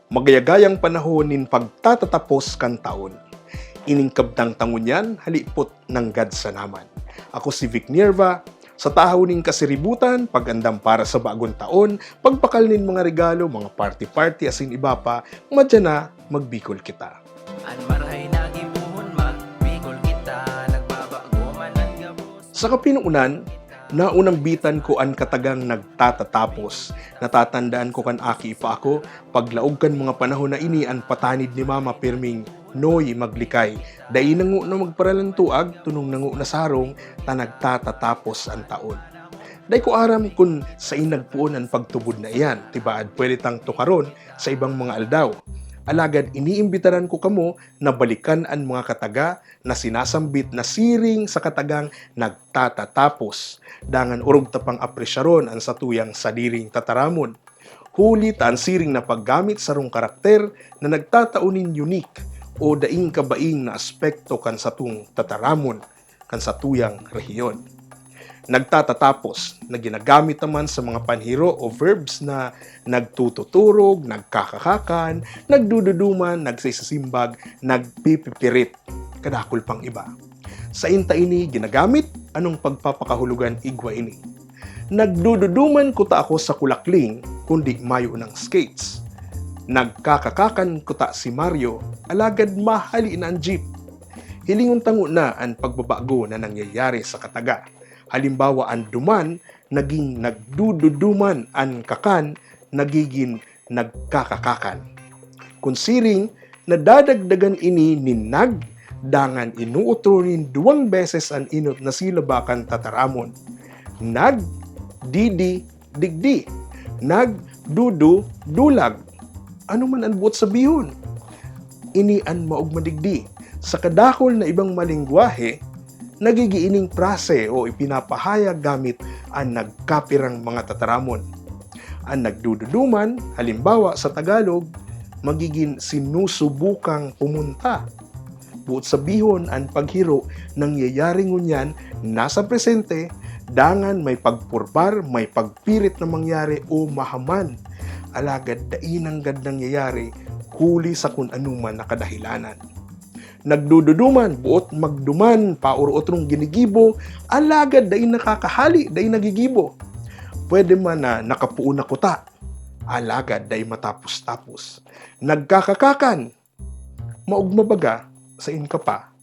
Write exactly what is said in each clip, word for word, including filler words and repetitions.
Magayagayang panahon nin pagtatatapos kan taon. Ining kabtang ta ngunyan halipot nanggad sa naman. Ako si Vic Nierva, sa tahaw nin kasiributan, pag-andam para sa bagong taon, pagbakal nin mga regalo, mga party-party, asin iba pa, madya na, magbikol kita. An marahay na gibohon, magbikol kita, nagbabago man an gabos. Sa kapinuunan, naunambitan ko an katagang nagtatatapos. Natatandaan ko kan aki pa ako, paglaog kan mga panahon na ini an patanid ni mama pirming, "Noy, maglikay. Dai nango na magparalantuag, tunong nango na sarong, ta nagtatatapos an taon." Dai ko aram kun sain nagpoon an pagtubod na iyan, tibaad pwede tang tukaron sa ibang mga aldaw. Alagad iniimbitaran ko kamo na balikan an mga kataga na sinasambit na siring sa katagang nagtatatapos. Dangan orog ta pang apresyaron an satuyang sadiring tataramon. Huli ta an siring na paggamit sarong karakter na nagtatao nin unique o daing kabaing na aspekto kan satong tataramon, kan satuyang rehiyon. Nagtatatapos na ginagamit naman sa mga panhiro o verbs na nagtututurog, nagkakakakan, nagdududuman, nagsisisimbag, nagpipipirit, kadakul pang iba. Sain ta ini ginagamit? Anong pagpapakahulugan igwa ini? Nagdududuman kuta ako sa Kulakling, kundi mayo nang skates. Nagkakakakan kuta si Mario, alagad mahali na an jeep. Hilingon ta nguna an pagbabago na nangyayari sa kataga. Halimbawa, an duman, naging nagdududuman, an kakan, nagigin nagkakakakan. Kun siring, nadadagdagan ini nin nag, dangan inuutro nin duwang beses an enot na silaba kan tataramon. Nag, didi, digdi. Nag, dudu, dulag. Ano man an buot sabihon? Ini an maogma digdi. Sa kadakul na ibang malengwahe, nagigin ining prase o ipinapahayag gamit an nagkapirang mga tataramon. An nagdududuman, halimbawa sa Tagalog, magigin sinusubukang pumunta. Buot sabihon, an paghiro nangyayari ngunyan nasa presente, dangan may pagpurbar, may pagpirit na mangyari o mahaman. Alagad dai nanggad nangyayari huli sa kun anoman na kadahilanan. Nagdududuman, buot magduman, paoro-otrong ginigibo, alagad dai nakakahali, dai nagigibo. Pwede man na nakapoon na kuta, alagad dai matapos-tapos. Nagkakakakan, maogma baga, sain ka pa.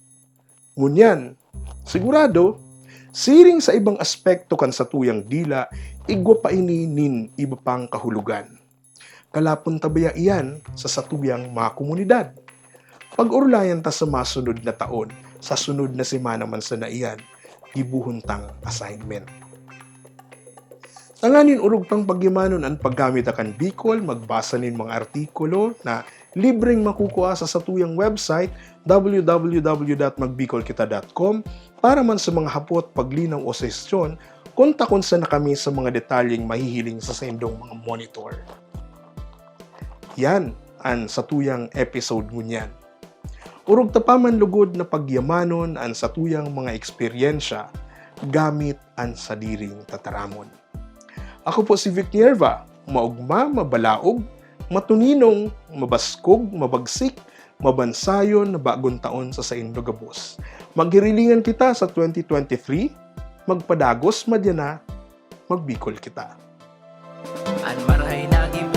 Ngunyan, sigurado, siring sa ibang aspekto kan satuyang dila, igwa pa ini nin iba pang kahulogan. Kalapon ta baya iyan sa satuyang mga komunidad? Pag-orolayan ta sa masunod na taon, sa sunod na semana man sana iyan, gibohon tang assignment. Tanganing orog pang pagyamanon an paggamit kan Bicol, magbasa nin mga artikulo na libreng makukua sa satuyang website, w w w dot magbicolkita dot com, para man sa mga hapot, paglinaw o suhestyon, kontakon sana kami sa mga detalyeng mahihiling sa saindong mga monitor. Yan an satuyang episode ngunyan. Orog ta pa man lugod na pagyamanon an satuyang mga eksperyensya gamit an sadiring tataramon. Ako po si Vic Nierva, maogma, mabalaog, matuninong, mabaskog, mabagsik, mabansayon na bagong taon sa saindo gabos. Maghirilingan kita sa twenty twenty-three, magpadagos madya na, magbikol kita. An marahay na gibo-